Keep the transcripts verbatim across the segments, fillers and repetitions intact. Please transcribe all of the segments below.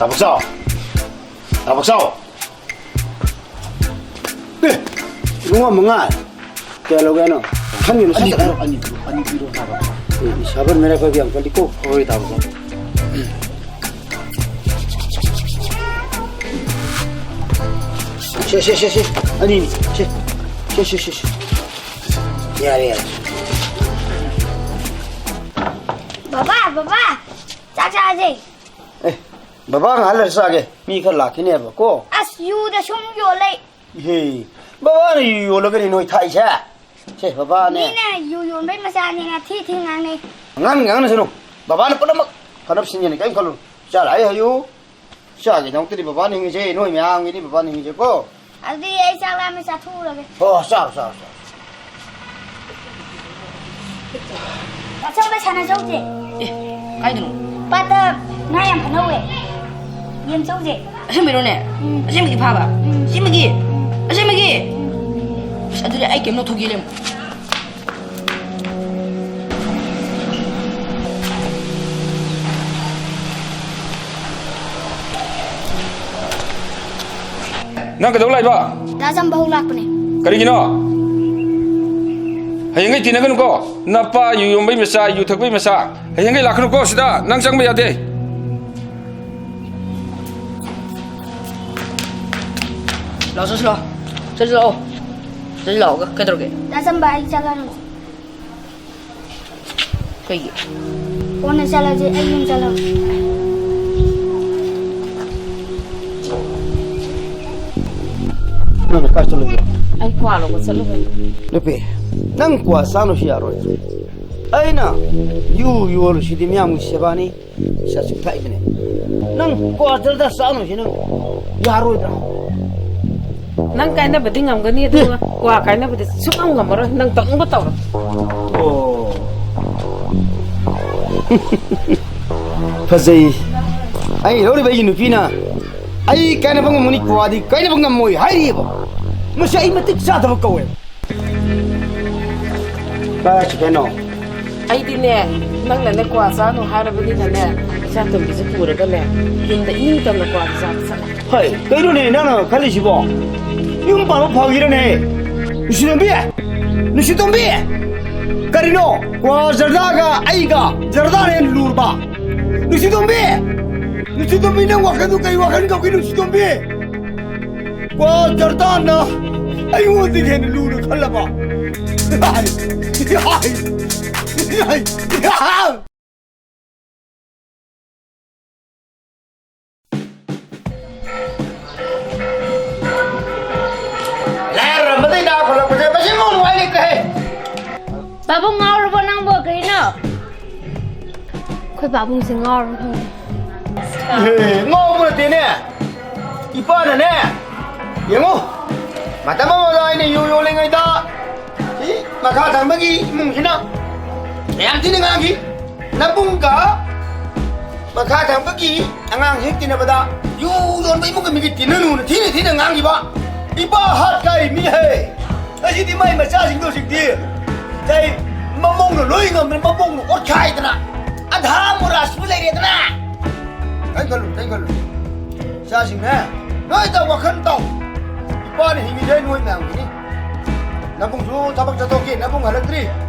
ꯇꯥꯕꯛꯆꯥꯎ! ꯇꯥꯕꯛꯆꯥꯎ! ꯑꯦ! ꯏꯕꯨꯡꯉꯣ ꯃꯉꯥ꯫ ꯀꯌꯥ ꯂꯧꯒꯦ ꯍꯥꯏꯅꯣ? ꯈꯟꯒꯅꯨ, ꯁꯠ ꯑꯅꯤ ꯁꯠ ꯄꯤꯔꯣ, ꯍꯥꯏꯔꯣ꯫ ꯑꯅꯤ ꯄꯤꯔꯣ, ꯑꯅꯤ ꯄꯤꯔꯣ ꯍꯥꯏꯕ꯫ ꯑꯦ, ꯏꯁꯥꯕꯟ ꯃꯔꯛ ꯑꯩꯈꯣꯏꯗꯤ ꯌꯥꯝ ꯀꯜꯂꯤꯀꯣ꯫ ꯍꯣꯏ, ꯇꯥꯕꯛꯆꯥꯎ꯫ ꯁꯦ, ꯁꯦ, ꯁꯦ, ꯁꯦ꯫ ꯑꯅꯤꯅꯤ꯫ ꯁꯦ꯫ ꯁꯦ, ꯁꯦ, ꯁꯦ, ꯁꯦ꯫ ꯌꯥꯔꯦ, ꯌꯥꯔꯦ꯫ ꯕꯕꯥ, ꯕꯕꯥ, ꯆꯥꯛ ꯆꯥꯁꯦ꯫ ꯑꯦ, ꯕꯕꯥ ꯉꯥꯏꯍꯥꯛ ꯂꯩꯔ ꯆꯥꯒꯦ꯫ ꯃꯤ ꯈꯔ ꯂꯥꯛꯈꯤꯅꯦꯕꯀꯣ꯫ ꯑꯁ, ꯌꯨꯗ ꯁꯨꯝ ꯌꯣꯜꯂꯦ꯫ ꯏꯍꯦ, ꯕꯕꯥꯅ ꯌꯨ ꯌꯣꯜꯂꯒꯅꯤ ꯅꯣꯏ ꯊꯛꯏꯁꯦ? ꯁꯦ, ꯕꯕꯥꯅꯦ꯫ ꯃꯤꯅ ꯌꯨ ꯌꯣꯟꯕꯩ ꯃꯆꯥꯅꯦꯅ ꯊꯤ ꯊꯤ ꯉꯥꯡꯅꯩ꯫ ꯉꯥꯡ-, ꯉꯥꯡꯅꯁꯅꯨ꯫ ꯕꯕꯥꯅ ꯄꯨꯝꯅꯃꯛ ꯐꯅꯕ ꯁꯤꯟꯒꯅꯤ, ꯀꯔꯤꯝ ꯈꯜꯂꯨꯅꯨ꯫ ꯆꯥꯔ ꯍꯥꯏ ꯍꯥꯏꯌꯨ꯫ ꯏꯆꯥꯒꯤꯗꯃꯛꯇꯗꯤ ꯕꯕꯥꯅ ꯍꯤꯡꯉꯤꯁꯦ, ꯅꯣꯏ ꯃꯌꯥꯝꯒꯤꯅꯤ ꯕꯕꯥꯅ ꯍꯤꯡꯉꯤꯁꯦꯀꯣ꯫ ꯑꯗꯨꯗꯤ ꯑꯩ ꯆꯥꯛ ꯂꯥꯝꯃꯦ, ꯆꯥꯊꯣꯛꯎꯔꯒꯦ꯫ ꯍꯣ, ꯆꯥꯔꯣ, ꯆꯥꯔꯣ, ꯆꯥꯔꯣ꯫ ꯑꯆꯧꯕ ꯁꯥꯟꯅ ꯆꯧꯁꯦ꯫ ꯑꯦ, ꯀꯥꯏꯗꯅꯣ? ꯄꯥꯠꯇ ꯉꯥ ꯌꯥꯝ ꯐꯅꯧꯋꯦ꯫ ꯌꯦꯟ ꯆꯧꯁꯦ꯫ ꯑꯁꯦꯡꯕꯩꯔꯣꯅꯦ? ꯎꯝ꯫ ꯑꯁꯦꯡꯕꯒꯤ ꯐꯥꯕ? ꯎꯝ꯫ ꯑꯁꯦꯡꯕꯒꯤ? ꯎꯝ꯫ ꯑꯁꯦꯡꯕꯒꯤ? ꯎꯝ꯫ ꯑꯁ, ꯑꯗꯨꯗꯤ ꯑꯩ ꯀꯩꯝ ꯂꯧꯊꯣꯛꯈꯤꯒꯦ, ꯂꯩꯔꯝꯃꯣ꯫ ꯅꯪ ꯀꯩꯗꯧ ꯂꯥꯛꯏꯕ? ꯗꯥ ꯆꯝꯕ ꯍꯧ ꯂꯥꯛꯄꯅꯦ꯫ ꯀꯔꯤꯒꯤꯅꯣ? ꯍꯌꯦꯡꯈꯩ ꯇꯤꯟꯅꯒꯅꯨꯀꯣ꯫ ꯅꯄꯥ ꯌꯨ ꯌꯣꯟꯕꯩ ꯃꯆꯥ, ꯌꯨ ꯊꯛꯄꯩ ꯃꯆꯥ꯫ ꯍꯌꯦꯡꯈꯩ ꯂꯥꯛꯀꯅꯨꯀꯣ ꯁꯤꯗ꯫ ꯅꯪ ꯆꯪꯕ ꯌꯥꯗꯦ꯫ ꯂꯥꯛꯑꯣ, ꯆꯠꯁꯤ ꯂꯥꯛꯑꯣ꯫ ꯆꯠꯁꯤ ꯂꯥꯛꯑꯣ꯫ ꯆꯠꯁꯤ ꯂꯥꯛꯑꯣ꯫ ꯀꯩꯗꯧꯔꯒꯦ? ꯗꯥ ꯆꯝꯕ, ꯑꯩ ꯆꯠꯂꯔꯣꯏ꯫ ꯀꯩꯒꯤ? ꯀꯣꯟꯅ ꯆꯠꯂꯁꯦ, ꯑꯩ ꯌꯨꯝ ꯆꯠꯂꯒꯦ꯫ ꯅꯪꯅ ꯀꯥꯏ ꯆꯠꯂꯨꯒꯦ? ꯑꯩ ꯀ꯭ꯋꯥ ꯂꯧꯕ ꯆꯠꯂꯨꯕꯅꯤ꯫ ꯅꯨꯄꯤ, ꯅꯪ ꯀ꯭ꯋꯥ ꯆꯥꯅꯨꯁꯨ ꯌꯥꯔꯣꯏ꯫ ꯑꯩꯅ ꯌꯨ ꯌꯣꯜꯂꯨꯁꯤꯗꯤ ꯃꯤꯌꯥꯝꯒꯤ ꯁꯦꯕꯥꯅꯤ, ꯄꯩꯁꯥꯁꯨ ꯊꯛꯏꯕꯅꯦ꯫ ꯅꯪ ꯀ꯭ꯋꯥ ꯆꯠꯂꯗ ꯆꯥꯅꯨꯁꯤ ꯅꯪ ꯌꯥꯔꯣꯏꯗ꯭ꯔꯥ? ꯅꯪ ꯀꯥꯏꯅꯕꯗꯤ ꯉꯝꯒꯅꯤ, ꯑꯗꯨꯒ ꯀ꯭ꯋꯥ ꯀꯥꯏꯅꯕꯗꯤ ꯁꯨꯡꯉꯝ ꯉꯝꯃꯔꯣꯏ꯫ ꯅꯪ ꯇꯧꯅꯤꯡꯕ ꯇꯧꯔꯣ꯫ ꯑꯣ꯫ ꯐꯖꯩ꯫ ꯑꯩ ꯂꯧꯔꯤꯕ ꯑꯩꯒꯤ ꯅꯨꯄꯤꯅ ꯑꯩ ꯀꯥꯏꯅꯕ ꯉꯝꯒꯅꯤ, ꯀ꯭ꯋꯥꯗꯤ ꯀꯥꯏꯅꯕ ꯉꯝꯃꯣꯏ ꯍꯥꯏꯔꯤꯑꯕ꯫ ꯃꯁꯤ ꯑꯩ ꯃꯇꯤꯛ ꯆꯥꯗꯕ ꯀꯧꯋꯦ꯫ ꯀꯥꯏ ꯆꯠꯈ꯭ꯔꯤꯅꯣ? ꯑꯩꯗꯤꯅꯦ, ꯅꯪꯅꯅꯦ ꯀ꯭ꯋꯥ ꯆꯥꯅꯨ ꯍꯥꯏꯔꯕꯅꯤꯅꯅꯦ, ꯏꯆꯥꯇꯣꯝꯕꯤꯁꯦ ꯄꯨꯔꯒꯅꯦ, ꯌꯨꯝꯗ ꯏꯅꯤꯡꯇꯝꯅ ꯀ꯭ꯋꯥꯗꯤ ꯆꯥꯕ ꯆꯠꯂꯦ꯫ ꯍꯩ, ꯀꯩꯅꯣꯅꯦ ꯅꯪꯅ ꯈꯜꯂꯤꯁꯤꯕꯣ? ꯌꯨꯝ ꯄꯥꯟꯕ ꯐꯪꯈꯤꯔꯅꯦ? ꯅꯨꯡꯁꯤꯇꯣꯝꯕꯤ! ꯅꯨꯡꯁꯤꯇꯣꯝꯕꯤ! ꯀꯔꯤꯅꯣ? ꯀ꯭ꯋꯥ ꯖꯔꯗꯥꯒ ꯑꯩꯒ ꯖꯔꯗꯥꯅ ꯍꯦꯟꯅ ꯂꯨꯔꯕ? ꯅꯨꯡꯁꯤꯇꯣꯝꯕꯤ! ꯅꯨꯡꯁꯤꯇꯣꯝꯕꯤ, ꯅꯪ ꯋꯥꯈꯜꯗꯨ ꯀꯔꯤ ꯋꯥꯈꯜ ꯀꯧꯒꯦ, ꯅꯨꯡꯁꯤꯇꯣꯝꯕꯤ? ꯀ꯭ꯋꯥ ꯖꯔꯗꯥꯅ ꯑꯩꯉꯣꯟꯗꯒꯤ ꯍꯦꯟꯅ ꯂꯨꯅ ꯈꯜꯂꯕ? ꯂꯥꯏꯔꯔꯝꯕꯗꯩ ꯏꯅꯥꯛ ꯈꯨꯜꯂꯛꯄꯁꯦ ꯃꯁꯤꯃꯨꯛ ꯅꯨꯡꯉꯥꯏ ꯂꯩꯇ꯭ꯔꯦꯍꯦ꯫ ꯄꯥꯕꯨꯡ ꯉꯥꯎꯔꯕꯣ ꯅꯪꯕꯣ? ꯀꯩꯅꯣ? ꯑꯩꯈꯣꯏ ꯄꯥꯕꯨꯡꯁꯦ ꯉꯥꯎꯔꯕ ꯈꯪꯗꯦ꯫ ꯑꯦ, ꯉꯥꯎꯕ ꯅꯠꯇꯦꯅꯦ꯫ ꯏꯄꯥꯅꯅꯦ, ꯌꯦꯡꯉꯨ, ꯃꯇꯝ ꯑꯃꯗ ꯑꯩꯅ ꯌꯨ ꯌꯣꯜꯂꯤꯉꯩꯗ ꯁꯤ ꯃꯈꯥ ꯊꯪꯕꯒꯤ ꯏꯃꯨꯡꯁꯤꯅ ꯌꯥꯝ ꯊꯤꯅ ꯉꯥꯡꯈꯤ꯫ ꯅꯕꯨꯡꯒ ꯃꯈꯥ ꯊꯪꯕꯒꯤ ꯑꯉꯥꯡꯁꯤꯡ ꯇꯤꯟꯅꯕꯗ ꯌꯨ ꯌꯣꯟꯕ ꯏꯃꯨꯡꯒ ꯃꯤꯒ ꯇꯤꯟꯅꯅꯨꯅ ꯊꯤꯅ ꯊꯤꯅ ꯉꯥꯡꯈꯤꯕ꯫ ꯏꯄꯥ ꯍꯥꯠ ꯀꯥꯏꯔꯤ ꯃꯤꯍꯦ꯫ ꯑꯁꯤꯗꯤ ꯃꯥꯏ ꯃꯆꯥꯁꯤꯡꯗꯣ ꯍꯧꯖꯤꯛꯇꯤ ꯀꯩ ꯃꯃꯧꯅ ꯂꯣꯏ ꯉꯝꯗꯅ ꯃꯃꯧꯅ ꯑꯣꯠꯈꯥꯏꯗꯅ ꯑꯙꯥ ꯃꯣꯔꯥꯁꯤꯕꯨ ꯂꯩꯔꯦꯗꯅ꯫ ꯀꯩꯝ ꯈꯜꯂꯨ, ꯀꯩꯝ ꯈꯜꯂꯨ꯫ ꯏꯆꯥꯁꯤꯡꯅꯦ, ꯅꯣꯏꯗ ꯋꯥꯈꯜ ꯇꯧ꯫ ꯏꯄꯥꯅ ꯍꯤꯡꯉꯤꯁꯦ ꯅꯣꯏ ꯃꯌꯥꯝꯒꯤꯅꯤ꯫ ꯅꯕꯨꯡꯁꯨ ꯊꯕꯛ ꯆꯠꯊꯣꯛꯈꯤ, ꯅꯕꯨꯡ ꯍꯜꯂꯛꯇ꯭ꯔꯤ꯫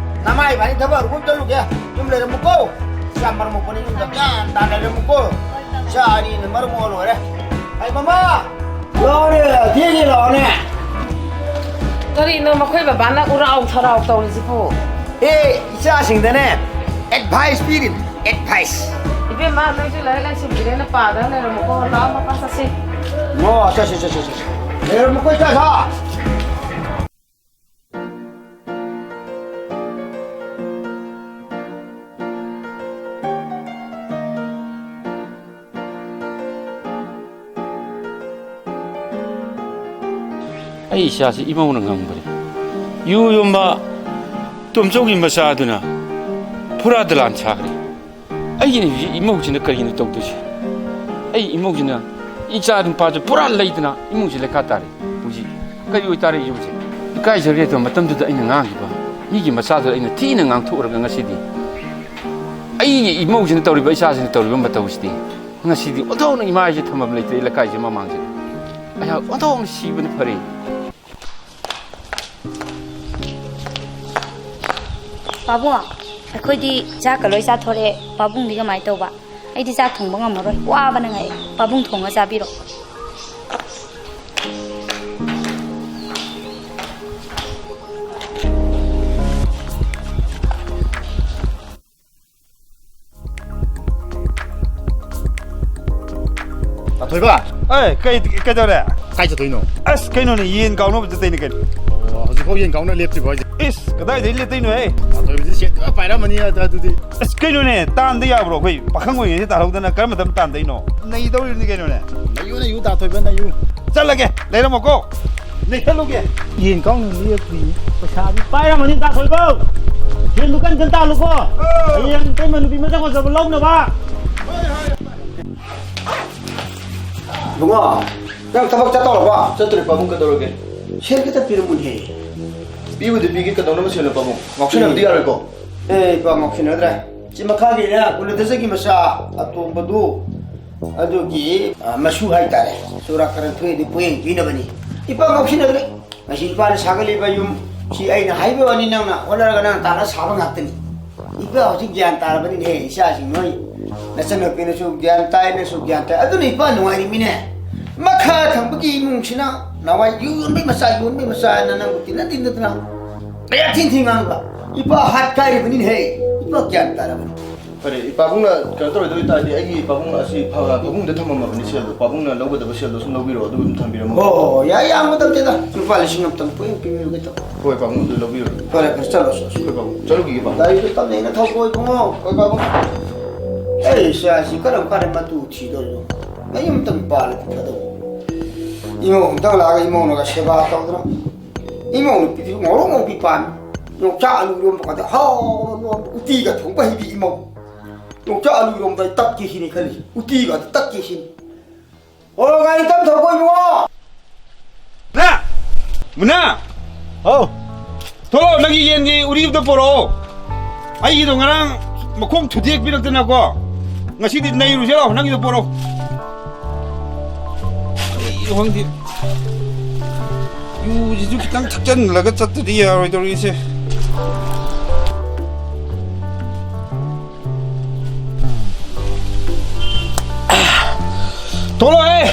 ꯅꯃꯥ ꯏꯕꯥꯅꯤ ꯊꯕꯛ ꯑꯔꯨꯕ ꯑꯃ ꯆꯠꯂꯨꯒꯦ꯫ ꯌꯨꯝ ꯂꯩꯔꯝꯃꯨꯀꯣ꯫ ꯏꯆꯥ ꯃꯔꯝ ꯃꯣꯛꯄꯅꯤ, ꯌꯨꯝꯗ ꯒ꯭ꯌꯥꯟ ꯇꯥꯅ ꯂꯩꯔꯝꯃꯨꯀꯣ꯫ ꯏꯆꯥ ꯑꯅꯤꯅ ꯃꯔꯝ ꯃꯣꯛꯑ ꯂꯣꯏꯔꯦ꯫ ꯍꯩ ꯃꯃꯥ! ꯂꯥꯛꯑꯣꯅꯦ, ꯊꯦꯡꯉꯦ, ꯂꯥꯛꯑꯣꯅꯦ꯫ ꯀꯔꯤꯅꯣ ꯃꯈꯣꯏ ꯕꯕꯥꯅ ꯎꯔꯥꯎ ꯊꯔꯥꯎ ꯇꯧꯔꯤꯁꯤꯕꯨ? ꯑꯦ, ꯏꯆꯥꯁꯤꯡꯗꯅꯦ advice ꯄꯤꯔꯤꯅꯤ, advice꯫ ꯏꯕꯦꯝꯃ, ꯅꯣꯏꯁꯨ ꯂꯥꯏꯔꯤꯛ ꯂꯥꯏꯁꯨ ꯄꯤꯔꯦꯅ ꯄꯥꯗꯅ ꯂꯩꯔꯝꯃꯨꯀꯣ꯫ ꯂꯥꯛꯑꯣ, ꯃꯄꯥ ꯆꯠꯁꯤ꯫ ꯑꯣ, ꯆꯠꯁꯤ, ꯆꯠꯁꯤ, ꯆꯠꯁꯤ꯫ ꯂꯩꯔꯝꯃꯨꯀꯣ, ꯏꯆꯥ ꯁꯥ꯫ ꯑꯩ ꯏꯆꯥꯁꯤ ꯏꯃꯧꯅ ꯉꯝꯈ꯭ꯔꯦ꯫ ꯌꯨ ꯌꯣꯟꯕ ꯇꯣꯝꯆꯧꯒꯤ ꯃꯆꯥꯗꯨꯅ ꯐꯨꯔꯥ ꯗꯂꯥꯟ ꯁꯥꯈ꯭ꯔꯦ꯫ ꯑꯩꯒꯤꯅ ꯍꯧꯖꯤꯛ ꯏꯃꯧꯁꯤꯅ ꯀꯔꯤꯅꯣ ꯇꯧꯗꯣꯏꯁꯦ? ꯑꯩ ꯏꯃꯧꯁꯤꯅ ꯏꯆꯥ ꯅꯨꯄꯥꯁꯦ ꯄꯨꯔꯥ ꯂꯩꯗꯅ ꯏꯃꯨꯡꯁꯦ ꯂꯩꯈꯥ ꯇꯥꯔꯦ꯫ ꯍꯧꯖꯤꯛ ꯀꯔꯤ ꯑꯣꯏꯇꯥꯔꯦ ꯌꯨꯝꯁꯦ? ꯏꯀꯥꯏꯖꯔꯦ꯫ ꯑꯗꯣ ꯃꯇꯝꯗꯨꯗ ꯑꯩꯅ ꯉꯥꯡꯈꯤꯕ ꯃꯤꯒꯤ ꯃꯆꯥꯗꯨꯗ ꯑꯩꯅ ꯊꯤꯅ ꯉꯥꯡꯊꯣꯛꯎꯔꯒ ꯉꯁꯤꯗꯤ ꯑꯩꯒꯤ ꯏꯃꯧꯁꯤꯅ ꯇꯧꯔꯤꯕ, ꯏꯆꯥꯁꯤꯅ ꯇꯧꯔꯤꯕ ꯃꯇꯧꯁꯤꯗꯤ, ꯉꯁꯤꯗꯤ ꯑꯣꯟꯊꯣꯛꯅ ꯏꯃꯥ ꯍꯥꯏꯁꯦ ꯊꯝꯐꯝ ꯂꯩꯇ꯭ꯔꯦ ꯂꯩꯀꯥꯏꯁꯤ ꯃꯃꯥꯡꯁꯤꯗ꯫ ꯑꯩꯍꯥꯛ ꯑꯣꯟꯊꯣꯛꯅ ꯁꯤꯕꯅ ꯐꯔꯦ꯫ ꯄꯥꯕꯨꯡ, ꯑꯩꯈꯣꯏꯗꯤ ꯆꯥꯛꯀ ꯂꯣꯏ ꯆꯥꯊꯣꯔꯛꯑꯦ꯫ ꯄꯥꯕꯨꯡꯗꯤ ꯀꯃꯥꯏꯅ ꯇꯧꯕ? ꯑꯩꯗꯤ ꯆꯥꯛ ꯊꯣꯡꯕ ꯉꯝꯃꯔꯣꯏ, ꯋꯥꯕꯅ ꯉꯥꯏ꯫ ꯄꯥꯕꯨꯡ ꯊꯣꯡꯉ ꯆꯥꯕꯤꯔꯣ꯫ ꯑꯊꯣꯏꯕ꯫ ꯑꯦ, ꯀꯩ ꯀꯩꯗꯧꯔꯦ? ꯀꯥꯏ ꯆꯠꯇꯣꯏꯅꯣ? ꯑꯁ, ꯀꯩꯅꯣꯅꯦ, ꯌꯦꯟ ꯀꯥꯎꯅꯕ ꯆꯠꯇꯣꯏꯅꯦ ꯀꯩꯅꯣ꯫ ꯑꯣ, ꯍꯧꯖꯤꯛꯐꯥꯎ ꯌꯦꯟ ꯀꯥꯎꯅ ꯂꯦꯞꯇ꯭ꯔꯤꯕꯣ ꯍꯥꯏꯁꯦ? ꯏꯁ, ꯀꯗꯥꯏꯗꯩ ꯂꯦꯞꯇꯣꯏꯅꯣꯍꯦ? ꯑꯊꯣꯏꯕꯗꯤ ꯁꯦꯠ ꯈꯔ ꯄꯥꯏꯔꯝꯃꯅꯤ ꯑꯗ ꯑꯗꯨꯗꯤ꯫ ꯑꯁ, ꯀꯩꯅꯣꯅꯦ, ꯇꯥꯟꯗ ꯌꯥꯕ꯭ꯔꯣ? ꯑꯩꯈꯣꯏ ꯄꯥꯈꯪ ꯑꯣꯏꯔꯤꯉꯩꯗ ꯇꯥꯜꯍꯧꯗꯅ ꯀꯔꯝꯕ ꯃꯇꯝ ꯇꯥꯟꯗꯣꯏꯅꯣ? ꯅꯩꯗꯧꯔꯤꯕꯅꯤ ꯀꯩꯅꯣꯅꯦ꯫ ꯅꯩꯌꯨ, ꯅꯩꯌꯨ, ꯇꯥꯊꯣꯏꯕ, ꯅꯩꯌꯨ꯫ ꯆꯠꯂꯒꯦ, ꯂꯩꯔꯝꯃꯣꯀꯣ꯫ ꯅꯩꯁꯜꯂꯨꯒꯦ꯫ ꯌꯦꯟ ꯀꯥꯎꯅ ꯂꯦꯞꯇ꯭ꯔꯤꯅꯦ꯫ ꯄꯩꯁꯥꯗꯤ ꯄꯥꯏꯔꯝꯃꯅꯤ ꯇꯥꯊꯣꯏꯕ꯫ ꯁꯦꯟꯗꯨ ꯀꯟ ꯀꯟ ꯇꯥꯜꯂꯨꯀꯣ꯫ ꯍꯌꯦꯡ ꯏꯇꯩꯃ ꯅꯨꯄꯤ ꯃꯁꯛ ꯐꯖꯕ ꯂꯧꯅꯕ꯫ ꯏꯕꯨꯡꯉꯣ, ꯅꯪ ꯊꯕꯛ ꯆꯠꯇꯧꯔꯕꯣ? ꯆꯠꯇ꯭ꯔꯦ ꯄꯥꯕꯨꯡ, ꯀꯩꯗꯧꯔꯒꯦ? ꯁꯦꯜ ꯈꯤꯇ ꯄꯤꯔꯝꯃꯨꯅꯦꯍꯦ꯫ ꯄꯤꯕꯨꯗꯤ ꯄꯤꯒꯦ, ꯀꯩꯗꯧꯅꯕ ꯁꯦꯜꯅꯣ ꯄꯥꯕꯨꯡ? ꯉꯥꯎꯁꯤꯟꯅꯕꯗꯤ ꯌꯥꯔꯣꯏꯀꯣ꯫ ꯑꯦ, ꯏꯄꯥ ꯉꯥꯎꯁꯤꯟꯅꯗ꯭ꯔꯦ꯫ ꯁꯤ ꯃꯈꯥꯒꯤꯅꯦ, ꯀꯨꯂꯗꯖꯒꯤ ꯃꯆꯥ ꯑꯇꯣꯝꯕꯗꯨ, ꯑꯗꯨꯒꯤ, ꯑ, ꯃꯁꯨ ꯍꯥꯏꯇꯥꯔꯦ, ꯆꯨꯔꯥꯀꯔꯟ ꯊꯣꯛꯑꯦꯗꯤ ꯄꯣꯌꯦꯡ ꯄꯤꯅꯕꯅꯤ꯫ ꯏꯄꯥ ꯉꯥꯎꯁꯤꯟꯅꯗ꯭ꯔꯦ꯫ ꯉꯁꯤ ꯏꯄꯥꯅ ꯁꯥꯒꯠꯂꯤꯕ ꯌꯨꯝ ꯁꯤ ꯑꯩꯅ ꯍꯥꯏꯕ ꯋꯥꯅꯤ, ꯅꯪꯅ ꯍꯣꯠꯅꯔꯒ ꯅꯪꯅ ꯇꯥꯜꯂ ꯁꯥꯕ ꯉꯥꯛꯇꯅꯤ꯫ ꯏꯄꯥ ꯍꯧꯖꯤꯛ ꯒ꯭ꯌꯥꯟ ꯇꯥꯔꯕꯅꯤꯅꯦ, ꯏꯆꯥꯁꯤꯡ ꯅꯣꯏ ꯅꯆꯟꯅꯨꯄꯤꯅꯁꯨ ꯒ꯭ꯌꯥꯟ ꯇꯥꯏ, ꯅꯪꯁꯨ ꯒ꯭ꯌꯥꯟ ꯇꯥꯏ꯫ ꯑꯗꯨꯅ ꯏꯄꯥ ꯅꯨꯡꯉꯥꯏꯔꯤꯃꯤꯅꯦ꯫ ꯃꯈꯥ ꯊꯪꯕꯒꯤ ꯏꯃꯨꯡꯁꯤꯅ ꯅꯋꯥꯏ ꯌꯨ ꯌꯣꯟꯕꯩ ꯃꯆꯥ, ꯌꯣꯟꯕꯩ ꯃꯆꯥ ꯍꯥꯏꯅ ꯅꯪꯕꯨ ꯇꯤꯟꯅ ꯇꯤꯟꯅꯗꯅ ꯀꯌꯥ ꯊꯤꯟ ꯊꯤꯟ ꯉꯥꯡꯕ꯫ ꯏꯄꯥ ꯍꯥꯠ ꯀꯥꯏꯔꯤꯕꯅꯤꯅꯦꯍꯦ꯫ ꯏꯄꯥ ꯒ꯭ꯌꯥꯟ ꯇꯥꯔꯕꯅꯤ꯫ ꯐꯔꯦ, ꯏꯄꯥꯕꯨꯡꯅ ꯀꯩꯅꯣ ꯇꯧꯔꯣꯏꯗꯣꯏ ꯇꯥꯔꯗꯤ, ꯑꯩꯒꯤ ꯄꯥꯕꯨꯡ ꯑꯁꯤ ꯐ-, ꯐꯃꯨꯡꯗ ꯊꯝꯃꯝꯃꯕꯅꯤ ꯁꯦꯜꯗꯣ꯫ ꯄꯥꯕꯨꯡꯅ ꯂꯧꯒꯗꯕ ꯁꯦꯜꯗꯣ ꯁꯨꯝ ꯂꯧꯕꯤꯔꯣ, ꯑꯗꯨꯒ ꯑꯗꯨꯝ ꯊꯝꯕꯤꯔꯝꯃꯣ꯫ ꯍꯣ, ꯍꯣ, ꯍꯣ, ꯌꯥꯏ, ꯌꯥꯝꯕ ꯅꯠꯇꯦꯗ꯫ ꯂꯨꯄꯥ ꯂꯤꯁꯤꯡ ꯑꯃꯇꯪ ꯄꯣꯌꯦꯡ ꯄꯤꯕꯤꯔꯨꯒꯦ ꯇꯧꯕ꯫ ꯍꯣꯏ, ꯄꯥꯕꯨꯡ ꯑꯗꯨ ꯂꯧꯕꯤꯔꯣ꯫ ꯐꯔꯦ, ꯐꯔꯦ, ꯆꯠꯂꯣ, ꯆꯠꯂꯣ, ꯆꯠꯂꯣ꯫ ꯍꯣꯏ, ꯄꯥꯕꯨꯡ, ꯆꯠꯂꯨꯈꯤꯒꯦ, ꯄꯥꯕꯨꯡ꯫ ꯒꯥꯔꯤꯗꯣ ꯇꯞꯅ ꯏꯟꯅ ꯊꯧꯀꯣ, ꯏꯕꯨꯡꯉꯣ꯫ ꯍꯣꯏ, ꯄꯥꯕꯨꯡ꯫ ꯑꯩ ꯏꯆꯥꯁꯤ ꯀꯔꯝ ꯀꯥꯟꯗ ꯃꯇꯨ ꯊꯤꯗꯣꯔꯤꯅꯣ? ꯃꯌꯨꯝꯇꯪ ꯄꯥꯜꯂꯗꯤ ꯐꯗꯧꯕ꯫ ꯏꯃꯧ ꯑꯃꯨꯛꯇꯪ ꯂꯥꯛꯑꯒ ꯏꯃꯧꯅꯒ ꯁꯦꯕꯥ ꯇꯧꯗꯅ꯫ ꯏꯃꯧ ꯅꯨꯄꯤꯗꯨꯁꯨ ꯉꯧꯔꯣꯛ ꯉꯧꯕꯤ ꯄꯥꯝꯃꯤ꯫ ꯌꯣꯡꯆꯥꯛ ꯑꯂꯨ ꯏꯔꯣꯝꯕ ꯀꯥꯗꯤ ꯍꯥꯎꯅ ꯂꯣꯟꯕ, ꯎꯇꯤꯒ ꯊꯣꯡꯕ ꯍꯩꯕꯤ ꯏꯃꯧ꯫ ꯌꯣꯡꯆꯥꯛ ꯑꯂꯨ ꯏꯔꯣꯝꯕ ꯑꯩ ꯇꯛꯀꯦ ꯁꯤꯅꯤ ꯈꯜꯂꯤꯁꯦ꯫ ꯎꯇꯤꯒꯗꯤ ꯇꯛꯀꯦ ꯁꯤꯅꯤ꯫ ꯑꯣ, ꯒꯥꯔꯤ ꯇꯞ ꯊꯧꯀꯣ, ꯏꯕꯨꯡꯉꯣ꯫ ꯃꯨꯅꯥ! ꯃꯨꯅꯥ! ꯍꯥꯎ꯫ ꯊꯣꯛꯂꯛꯑꯣ, ꯅꯪꯒꯤ ꯌꯦꯟꯒꯤ ꯎꯔꯤꯗꯣ ꯄꯣꯔꯛꯑꯣ꯫ ꯑꯩꯒꯤꯗꯣ ꯉꯔꯥꯡ ꯃꯈꯣꯡ ꯊꯨꯗꯦꯛ ꯄꯤꯔꯛꯇꯅꯀꯣ, ꯉꯁꯤꯗꯤ ꯅꯩꯔꯨꯁꯦ ꯂꯥꯛꯑꯣ, ꯅꯪꯒꯤꯗꯣ ꯄꯣꯔꯛꯑꯣ꯫ ꯀꯔꯤꯅꯣ ꯈꯪꯗꯦ, ꯌꯨꯁꯤꯁꯨ ꯈꯤꯇꯪ ꯊꯛꯆꯜꯂꯒ ꯆꯠꯇꯗꯤ ꯌꯥꯔꯣꯏꯗꯧꯔꯤꯁꯦ꯫ ꯊꯣꯛꯂꯛꯑꯣꯍꯦ!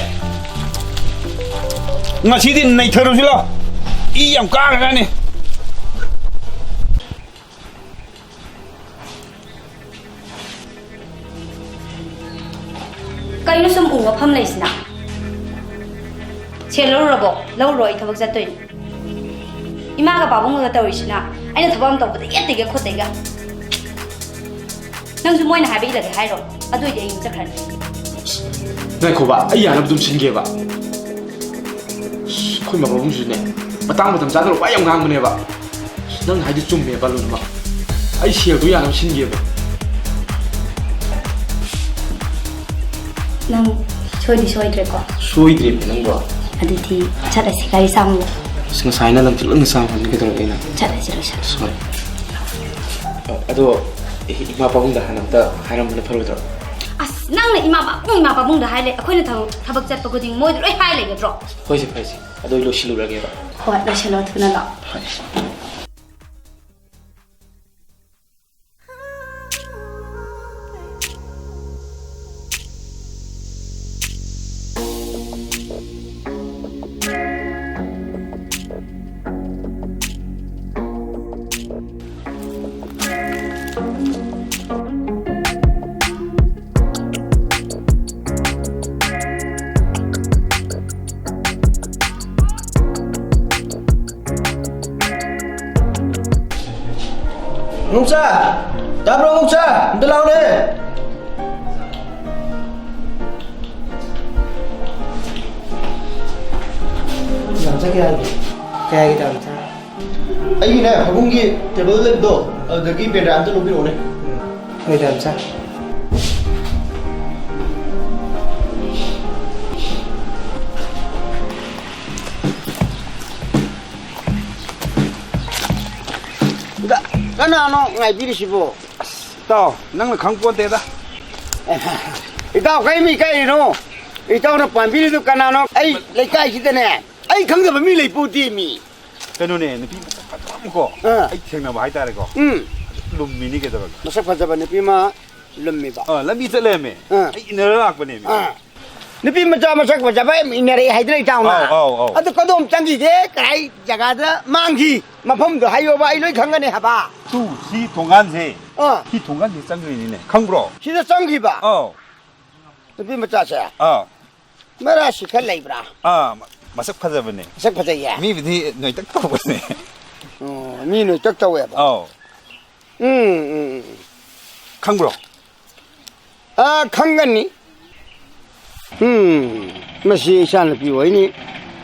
ꯉꯁꯤꯗꯤ ꯅꯩꯊꯔꯨꯁꯤ ꯂꯥꯎ꯫ ꯏ ꯌꯥꯝ ꯀꯥꯈ꯭ꯔꯖꯥꯠꯅꯤ꯫ ꯀꯩꯅꯣ ꯁꯨꯝ ꯎ ꯃꯐꯝ ꯂꯩꯁꯤꯅ? ꯁꯦꯜ ꯂꯧꯔꯨꯔꯕꯣ? ꯂꯧꯔꯨꯔꯣ, ꯑꯩ ꯊꯕꯛ ꯆꯠꯇꯣꯏꯅꯦ꯫ ꯏꯃꯥꯒ ꯄꯥꯕꯨꯡꯒ ꯇꯧꯔꯤꯁꯤꯅ, ꯑꯩꯅ ꯊꯕꯛ ꯑꯃ ꯇꯧꯕꯗ ꯌꯦꯠꯇꯩꯒ ꯈꯣꯠꯇꯩꯒ꯫ ꯅꯪꯁꯨ ꯃꯣꯏꯅ ꯍꯥꯏꯕ ꯏꯜꯂꯒꯦ ꯍꯥꯏꯔꯣ? ꯑꯗꯨ ꯑꯣꯏꯗꯤ ꯑꯩ ꯌꯨꯝ ꯆꯠꯈ꯭ꯔꯅꯤ꯫ ꯉꯥꯏꯈꯣꯕ, ꯑꯩ ꯌꯥꯅꯕ ꯑꯗꯨꯝ ꯁꯤꯟꯒꯦꯕ꯫ ꯑꯩꯈꯣꯏ ꯃꯥ ꯄꯥꯕꯨꯡꯁꯤꯁꯨꯅꯦ, ꯃꯇꯥꯡ ꯃꯇꯝ ꯆꯥꯗꯅ ꯋꯥ ꯌꯥꯝ ꯉꯥꯡꯕꯅꯦꯕ꯫ ꯅꯪ ꯍꯥꯏꯗꯤ ꯆꯨꯝꯃꯦꯕ ꯂꯣꯏꯅꯃꯛ꯫ ꯑꯩ ꯁꯦꯜꯗꯣ ꯌꯥꯅꯕ ꯁꯤꯟꯒꯦꯕ꯫ ꯅꯪ ꯁꯣꯏꯗꯤ ꯁꯣꯏꯗ꯭ꯔꯦꯀꯣ? ꯁꯣꯏꯗ꯭ꯔꯦꯃꯦ ꯅꯪꯕꯣ꯫ ꯑꯗꯨꯗꯤ ꯆꯠꯂꯁꯤ, ꯒꯥꯔꯤ ꯆꯥꯝꯃꯨꯔꯣ꯫ ꯑꯁ, ꯉꯁꯥꯏꯅ ꯂꯪꯇ꯭ꯔꯤꯛ ꯂꯪꯅ ꯆꯥꯝꯃꯕꯅꯤ, ꯀꯩꯗꯧꯔꯒꯦ ꯑꯩꯅ? ꯆꯠꯂꯁꯤ, ꯂꯣꯏꯁꯜꯂꯁꯤ꯫ ꯍꯣꯏ꯫ ꯑ-, ꯑꯗꯣ ꯏ-, ꯏꯃꯥ ꯄꯥꯕꯨꯡꯗ ꯍꯥꯟꯅ ꯑꯝꯇ ꯍꯥꯏꯔꯝꯕꯅ ꯐꯔꯣꯏꯗ꯭ꯔꯣ? ꯑꯁ, ꯅꯪꯅ ꯏꯃꯥ ꯄꯥꯕꯨꯡ, ꯏꯃꯥ ꯄꯥꯕꯨꯡꯗ ꯍꯥꯏ ꯂꯩ꯫ ꯑꯩꯈꯣꯏꯅ ꯊꯕꯛ, ꯊꯕꯛ ꯆꯠꯄ ꯈꯨꯗꯤꯡ ꯃꯣꯏꯗ ꯂꯣꯏ ꯍꯥꯏ ꯂꯩꯒꯗ꯭ꯔꯣ? ꯍꯣꯏꯁꯦ, ꯐꯔꯦꯁꯦ꯫ ꯑꯗꯣ ꯑꯩ ꯂꯣꯏꯁꯤꯜꯂꯨꯔꯒꯦꯕ꯫ ꯍꯣꯏ, ꯂꯣꯏꯁꯤꯜꯂꯣ, ꯊꯨꯅ ꯂꯥꯛꯑꯣ꯫ ꯍꯣꯏ꯫ ꯉꯣꯛꯆꯥ! ꯇꯥꯕ꯭ꯔꯣ, ꯉꯣꯛꯆꯥ? ꯑꯝꯇ ꯂꯥꯎꯅꯦ! ꯗꯥꯝꯆꯥ, ꯀꯌꯥꯒꯤ? ꯀꯌꯥꯒꯤ, ꯗꯥꯝꯆꯥ? ꯑꯩꯒꯤꯅꯦ, ꯐꯃꯨꯡꯒꯤ ꯇꯦꯕꯜ ꯂꯩꯕꯗꯣ, ꯑꯗꯨꯗꯒꯤ ꯕꯦꯟꯗ꯭ꯔꯥ ꯑꯝꯇ ꯂꯧꯕꯤꯔꯛꯑꯣꯅꯦ꯫ ꯍꯣꯏ, ꯗꯥꯝꯆꯥ꯫ ꯀꯅꯥꯅꯣ ꯉꯥꯏꯕꯤꯔꯤꯁꯤꯕꯣ? ꯏꯇꯥꯎ, ꯅꯪꯅ ꯈꯪ ꯄꯣꯟꯇꯦꯗ꯫ ꯏꯇꯥꯎ, ꯀꯩ ꯃꯤ ꯀꯛꯏꯅꯣ? ꯏꯇꯥꯎꯅ ꯄꯥꯝꯕꯤꯔꯤꯗꯨ ꯀꯅꯥꯅꯣ? ꯑꯩ ꯂꯩꯀꯥꯏꯁꯤꯗꯅꯦ, ꯑꯩ ꯈꯪꯗꯕ ꯃꯤ ꯂꯩ ꯄꯣꯠꯇꯦ ꯃꯤ꯫ ꯀꯩꯅꯣꯅꯦ, ꯅꯨꯄꯤ ꯃꯁꯛ ꯐꯖꯕ ꯑꯃꯀꯣ, ꯑꯥ꯫ ꯑꯩ ꯊꯦꯡꯅꯕ ꯍꯥꯏꯇꯥꯔꯦꯀꯣ꯫ ꯎꯝ꯫ ꯂꯨꯝꯃꯤꯅꯤ ꯀꯩꯗꯧꯔꯒꯦ? ꯃꯁꯛ ꯐꯖꯕ ꯅꯨꯄꯤ ꯑꯃ ꯂꯨꯝꯃꯤꯕ꯫ ꯑꯥ, ꯂꯝꯕꯤ ꯆꯠ ꯂꯩꯔꯝꯃꯦ꯫ ꯑꯥ꯫ ꯑꯩ ꯏꯟꯅꯔ ꯂꯥꯛꯄꯅꯦꯃꯤ꯫ ꯑꯥ꯫ ꯅꯨꯄꯤ ꯃꯆꯥ ꯃꯁꯛ ꯐꯖꯕ ꯌꯥꯝ ꯏꯟꯅꯔꯛꯑꯦ ꯍꯥꯏꯗꯅ ꯏꯇꯥꯎꯅ? ꯑꯧ, ꯑꯧ, ꯑꯧ꯫ ꯑꯗꯨ ꯀꯗꯣꯝ ꯆꯪꯈꯤꯒꯦ? ꯀꯗꯥꯏ ꯖꯒꯥꯗ ꯃꯥꯡꯈꯤ? ꯃꯐꯝꯗꯣ ꯍꯥꯏꯌꯣꯕ, ꯑꯩ ꯂꯣꯏ ꯈꯪꯒꯅꯤ ꯍꯥꯏꯕ꯫ ꯇꯨ, ꯁꯤ ꯊꯣꯡꯒꯥꯟꯁꯦ꯫ ꯑꯥ꯫ ꯁꯤ ꯊꯣꯡꯒꯥꯟꯁꯦ ꯆꯪꯈ꯭ꯔꯤꯅꯤꯅꯦ꯫ ꯈꯪꯕ꯭ꯔꯣ? ꯁꯤꯗ ꯆꯪꯈꯤꯕ? ꯑꯧ꯫ ꯅꯨꯄꯤ ꯃꯆꯥꯁꯦ? ꯑꯥ꯫ ꯃꯔꯥꯁꯤ ꯈꯔ ꯂꯩꯕ꯭ꯔꯥ? ꯑꯥ, ꯃ-, ꯃꯁꯛ ꯐꯖꯕꯅꯦ꯫ ꯃꯁꯛ ꯐꯖꯩꯌꯦ? ꯃꯤꯕꯨꯗꯤ ꯅꯣꯏꯇꯛ ꯇꯧꯕꯅꯦ꯫ ꯑꯣ, ꯃꯤ ꯅꯣꯏꯇꯛ ꯇꯧꯋꯦꯕ? ꯑꯧ꯫ ꯎꯝ, ꯎꯝ, ꯎꯝ꯫ ꯈꯪꯕ꯭ꯔꯣ? ꯑꯥ, ꯈꯪꯒꯅꯤ꯫ ꯎꯝ, ꯃꯁꯤ ꯏꯆꯥꯅꯨꯄꯤ ꯑꯣꯏꯅꯤ꯫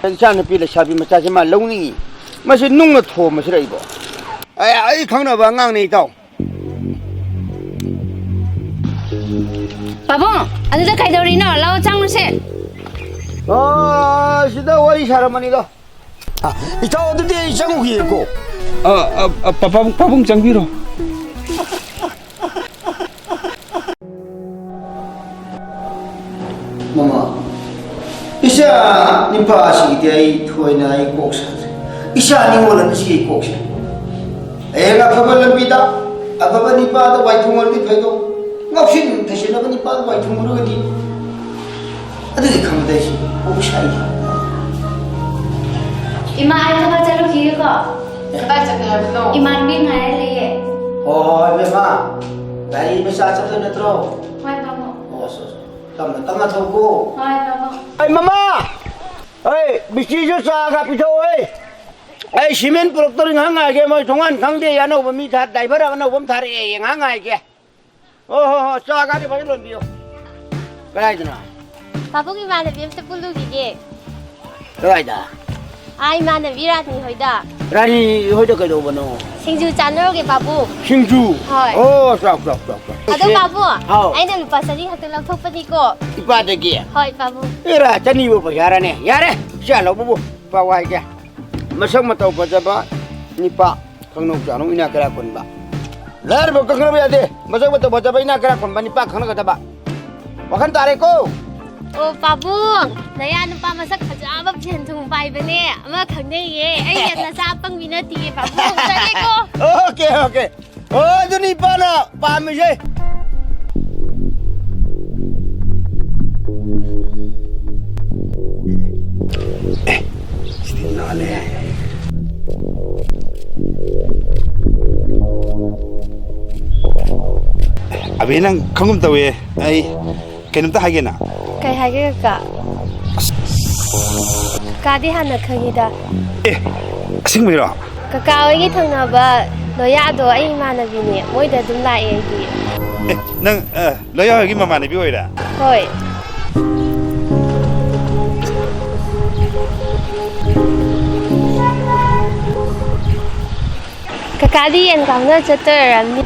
ꯏꯆꯥꯅꯨꯄꯤ ꯂꯩꯁꯥꯕꯤ ꯃꯆꯥꯁꯤ ꯃꯥ ꯂꯧꯅꯤꯡꯉꯤ꯫ ꯃꯁꯤ ꯅꯨꯡꯅ ꯊꯣꯝꯃꯁꯤꯔ ꯑꯩꯕꯣ? ꯑꯩ, ꯑꯩ ꯈꯪꯅꯕ ꯑꯉꯥꯡꯅꯤ, ꯏꯇꯥꯎ꯫ ꯄꯥꯕꯨꯡ, ꯑꯗꯨꯗ ꯀꯩꯗꯧꯔꯤꯅꯣ? ꯂꯥꯛꯑꯣ, ꯆꯪꯉꯨꯁꯦ꯫ ꯑꯥ, ꯁꯤꯗ ꯋꯥꯔꯤ ꯁꯥꯔꯝꯕꯅꯤꯗꯣ꯫ ꯑ, ꯏꯇꯥꯎ, ꯑꯗꯨꯗꯤ ꯑꯩ ꯆꯪꯉꯨꯈꯤꯒꯦꯀꯣ꯫ ꯑ, ꯑ, ꯑ, ꯄꯥ-, ꯄꯥꯕꯨꯡ, ꯄꯥꯕꯨꯡ ꯆꯪꯕꯤꯔꯣ꯫ ꯃꯃꯥ, ꯏꯆꯥ ꯅꯤꯄꯥ ꯑꯁꯤꯒꯤꯗꯤ ꯑꯩ ꯊꯣꯏꯅ ꯑꯩ ꯀꯣꯛ ꯁꯥꯗ꯭ꯔꯦ꯫ ꯏꯆꯥ ꯅꯤꯉꯣꯜ ꯑꯅꯤꯁꯤ ꯑꯩ ꯀꯣꯛ ꯁꯥꯏ꯫ ꯍꯌꯦꯡ ꯑꯐꯕ ꯂꯝꯕꯤꯗ ꯑꯐꯕ ꯅꯤꯄꯥꯗ ꯋꯥꯏꯊꯨꯡꯉꯔꯗꯤ ꯐꯩꯗꯣ, ꯉꯥꯎꯁꯤꯟ ꯊꯩꯁꯤꯟꯅꯕ ꯅꯤꯄꯥꯗ ꯋꯥꯏꯊꯨꯡꯉꯨꯔꯒꯗꯤ ꯑꯗꯨꯗꯤ ꯈꯪꯗꯦ ꯑꯩꯁꯨ ꯀꯣꯛ ꯁꯥꯏꯗ꯫ ꯏꯃꯥ, ꯑꯩ ꯊꯕꯛ ꯆꯠꯂꯨꯈꯤꯒꯦꯀꯣ꯫ ꯀꯗꯥꯏ ꯆꯠꯀꯦ ꯍꯥꯏꯕꯅꯣ? ꯏꯃꯥꯟꯅꯕꯤ ꯉꯥꯏꯔ ꯂꯩꯌꯦ꯫ ꯍꯣꯏ, ꯍꯣꯏ, ꯏꯕꯦꯝꯃ, ꯒꯥꯔꯤ ꯃꯆꯥ ꯆꯠꯇꯣꯏ ꯅꯠꯇ꯭ꯔꯣ? ꯍꯣꯏ, ꯄꯥꯕꯨꯡ꯫ ꯑꯣ, ꯑꯁ, ꯑꯁ, ꯇꯞꯅ ꯇꯞꯅ ꯊꯧꯀꯣ꯫ ꯍꯣꯏ, ꯄꯥꯕꯨꯡ꯫ ꯑꯩ ꯃꯃꯥ! ꯑꯩ ꯕꯤꯁꯤꯁꯨ ꯆꯥꯒ ꯄꯤꯊꯣꯛꯑꯣ꯫ ꯑꯩ ꯁꯤꯃꯦꯟ ꯄꯨꯔꯛꯇꯧꯔꯤ, ꯉꯥꯏꯍꯥꯛ ꯉꯥꯏꯒꯦ꯫ ꯃꯣꯏ ꯊꯣꯡꯒꯥꯟ ꯈꯪꯗꯦ, ꯑꯅꯧꯕ ꯃꯤ ꯊꯥ-, ꯗ꯭ꯔꯥꯏꯚꯔ ꯑꯅꯧꯕ ꯑꯃ ꯊꯥꯔꯛꯑꯦ, ꯉꯥꯏꯍꯥꯛ ꯉꯥꯏꯒꯦ꯫ ꯍꯣ, ꯍꯣ, ꯍꯣ, ꯆꯥ ꯒꯥꯔꯤ ꯐꯖꯅ ꯂꯣꯟꯕꯤꯌꯨ꯫ ꯀꯗꯥꯏꯗꯅꯣ? ꯄꯥꯕꯨꯡ, ꯏꯃꯥꯟꯅꯕꯤ ꯑꯝꯇ ꯄꯨꯜꯂꯨꯈꯤꯒꯦ꯫ ꯀꯗꯥꯏꯗ? ꯑꯥ, ꯏꯃꯥꯟꯅꯕꯤ ꯔꯥꯅꯤ ꯍꯣꯏꯗ꯫ ꯔꯥꯅꯤ ꯍꯣꯏꯗ ꯀꯩꯗꯧꯕꯅꯣ? ꯁꯤꯡꯖꯨ ꯆꯥꯅꯔꯨꯒꯦ, ꯄꯥꯕꯨꯡ꯫ ꯁꯤꯡꯖꯨ? ꯍꯣꯏ꯫ ꯑꯣ, ꯆꯥꯎ, ꯆꯥꯎ, ꯆꯥꯎ, ꯆꯥꯎ꯫ ꯑꯗꯣ, ꯏꯆꯦ꯫ ꯄꯥꯕꯨꯡ, ꯍꯥꯎ꯫ ꯑꯩꯅ ꯂꯨꯄꯥ ꯆꯅꯤ ꯈꯛꯇ ꯂꯧꯊꯣꯛꯄꯅꯤꯀꯣ꯫ ꯏꯄꯥꯗꯒꯤ? ꯍꯣꯏ, ꯄꯥꯕꯨꯡ꯫ ꯑꯦꯔꯥ, ꯆꯅꯤꯕꯨ ꯄꯩꯁꯥꯔꯅꯦ? ꯌꯥꯔꯦ, ꯏꯆꯥ ꯂꯧꯕꯕꯨ꯫ ꯄꯥꯎ ꯍꯥꯏꯒꯦ꯫ ꯃꯁꯛ ꯃꯇꯧ ꯐꯖꯕ ꯅꯤꯄꯥ꯫ ꯀꯥꯡꯅꯧ ꯆꯥꯅꯧ ꯏꯅꯥꯛ ꯀꯩꯔꯥꯛ ꯈꯨꯟꯕ꯫ ꯂꯥꯏꯔꯕ ꯀꯛꯅꯕ ꯌꯥꯗꯦ꯫ ꯃꯁꯛ ꯃꯇꯧ ꯐꯖꯕ ꯏꯅꯥꯛ ꯀꯩꯔꯥꯛ ꯈꯨꯟꯕ ꯅꯤꯄꯥ ꯈꯪꯅꯒꯗꯕ꯫ ꯋꯥꯈꯜ ꯇꯥꯔꯦꯀꯣ? ꯑꯣ, ꯄꯥꯕꯨꯡ, ꯅꯌꯥ ꯅꯨꯄꯥ ꯃꯁꯛ ꯐꯖꯕ ꯁꯦꯟ ꯊꯨꯝ ꯄꯥꯏꯕꯅꯦ꯫ ꯑꯃ ꯈꯪꯅꯩꯌꯦ꯫ ꯑꯩ ꯅꯆꯥ ꯄꯪꯕꯤ ꯅꯠꯇꯤꯌꯦ, ꯄꯥꯕꯨꯡ꯫ ꯆꯠꯂꯦꯀꯣ꯫ Okay, okay. ꯑꯣ, ꯑꯗꯨꯅꯤ ꯏꯄꯥꯅ ꯄꯥꯝꯃꯤꯁꯦ꯫ ꯑꯦ, ꯁꯤꯗꯤ ꯅꯥꯜꯂꯦ꯫ ꯑꯕꯤ, ꯅꯪ ꯈꯪꯒꯨꯝ ꯇꯧꯋꯦ꯫ ꯑꯩ ꯀꯩꯅꯣꯝꯇ ꯍꯥꯏꯒꯦꯅ꯫ ꯀꯩ ꯍꯥꯏꯒꯦ, ꯀꯀꯥ? ꯑꯁ꯫ ꯀꯀꯥꯗꯤ ꯍꯥꯟꯅ ꯈꯪꯉꯤꯗ꯫ ꯑꯦ, ꯑꯁꯦꯡꯕꯩꯔꯣ? ꯀꯀꯥ ꯍꯣꯏꯒꯤ ꯊꯪꯅꯕ ꯂꯣꯌꯥꯗꯣ ꯑꯩ ꯏꯃꯥꯟꯅꯕꯤꯅꯦ꯫ ꯃꯣꯏꯗ ꯑꯗꯨꯝ ꯂꯥꯛꯑꯦ ꯑꯩꯗꯤ꯫ ꯑꯦ, ꯅꯪ, ꯑ, ꯂꯣꯌꯥ ꯍꯣꯏꯒꯤ ꯃꯃꯥꯟꯅꯕꯤ ꯑꯣꯏꯔꯦ? ꯍꯣꯏ꯫ ꯀꯀꯥꯗꯤ ꯌꯦꯟ ꯀꯥꯎꯅ ꯆꯠꯇꯣꯏ ꯑꯣꯏꯔꯝꯅꯤ꯫